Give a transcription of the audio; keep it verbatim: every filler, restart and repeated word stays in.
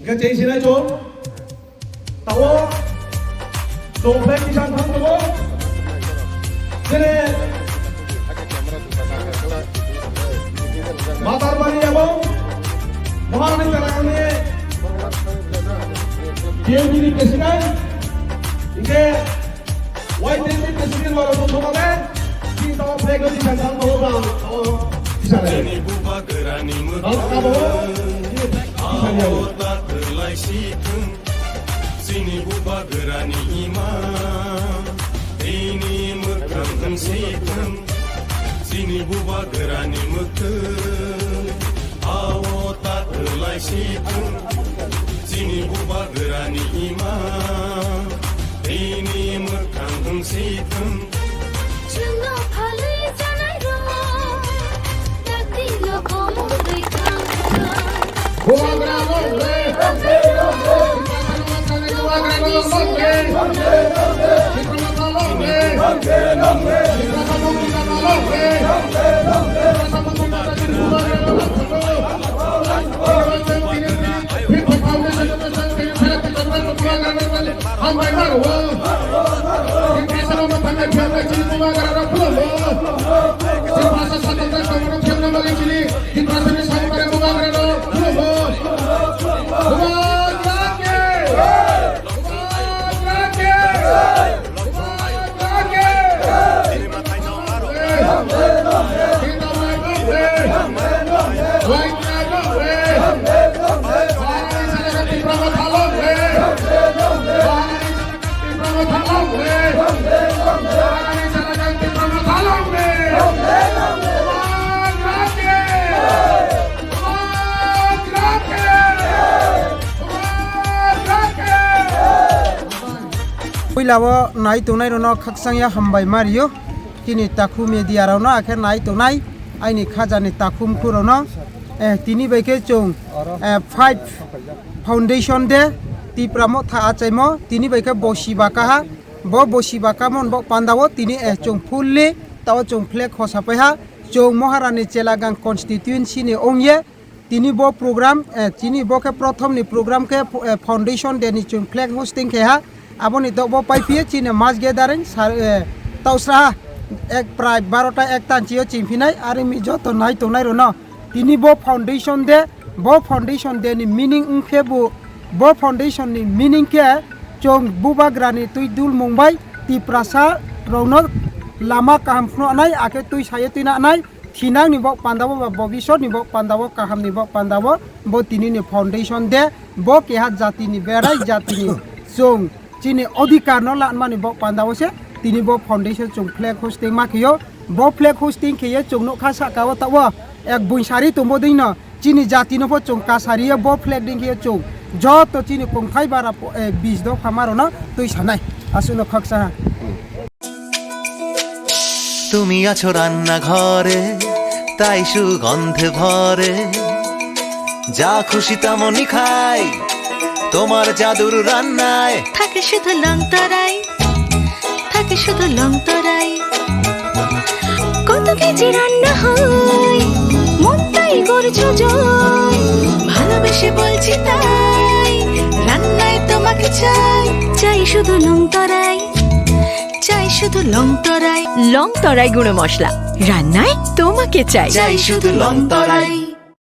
Hingke cheng sinai chong. Tao chong flag tisang thang tongo. Jene Matar bari abo Maharani Tarangani P M D ni president. Hingke Y T F ni president wala bo thoma be, chini tamo flag no tisang thang tongo ba, o tisang nai. Chini bubagrani mwkhang, abo, chini tisang nai. Awo ta kwlai si thung, chini bubagrani ima, tini mwkhang wng si thung, chini bubagrani mwkhang. Awo ta kwlai si thung, chini bubagrani ima, tini mwkhang wng si thung. Chwngno phalwi chanairok, dakti lokomorwi thang thang. Bubagra longre, bubagra longre, bubagra longre. Puila o nai tongnai rok no khakchang ya hambai ma rio. Chini takhu media rok no akhe nai tongnai aini khaja ni takhu mkhu rok no, eh, tini bai khe chwng, eh, five foundation day Tipra Motha achaimo tini bai khe bosi baka ha. Bo bosi baka mon bo panda o tini, eh, chwng fully tao chwng flag hosa pai ha. Chwng Maharani Chelagang constituency ni ong ye. Tini bo program, eh, tini bo khe prothom ni program khe, eh, foundation day ni chwng flag hosting khe ha. Aboni dok bo pai phiye chini mass gathering sar, eh, tausra ha ek prai barota ekta chio ching phinai. Ari mi joto nai tongnai rok no tini bo foundation day, bo foundation day ni meaning wng khe bo, bo foundation ni meaning khe chwng bubagra ni twi dul mung bai Tiprasa rok no lama kaham phunuknai akhe twi saye twi nanai. Thinangni bok pandao ba bobisotni bok pandao, kahamni bok pandao, bo tinini foundation day, bo keha jatini berai jatini chwng chini odhikar no lanmani bok pandao se tini bo foundation chwng flag hosting ma kheyo. Bo flag hosting kheye chwng nukha sakao tao ek buisari tongbo dino chini jatino pho chwng kasariyo bo flag ding kheye chwng joto chini kongthai bara po-, eh, bis dopha marokno twi sanai aswkno khaksa ha. তুমি আছো রান্নাঘরে, তাই সুগন্ধে ভরে। যা খুশি তেমনই খাই, তোমার জাদুর রান্নায়। থাকে শুধু লং তরাই, থাকে শুধু লং তরাই। কত কেজি রান্না হয়, মনটাই করছো জয়। ভালোবেসে বলছি তাই, রান্নায় তোমাকে চাই, চাই শুধু লং তরাই। চাই শুধু লং তরাই। লং তরাই গুঁড়ো মশলা, রান্নায় তোমাকে চাই। চাই শুধু লং তরাই।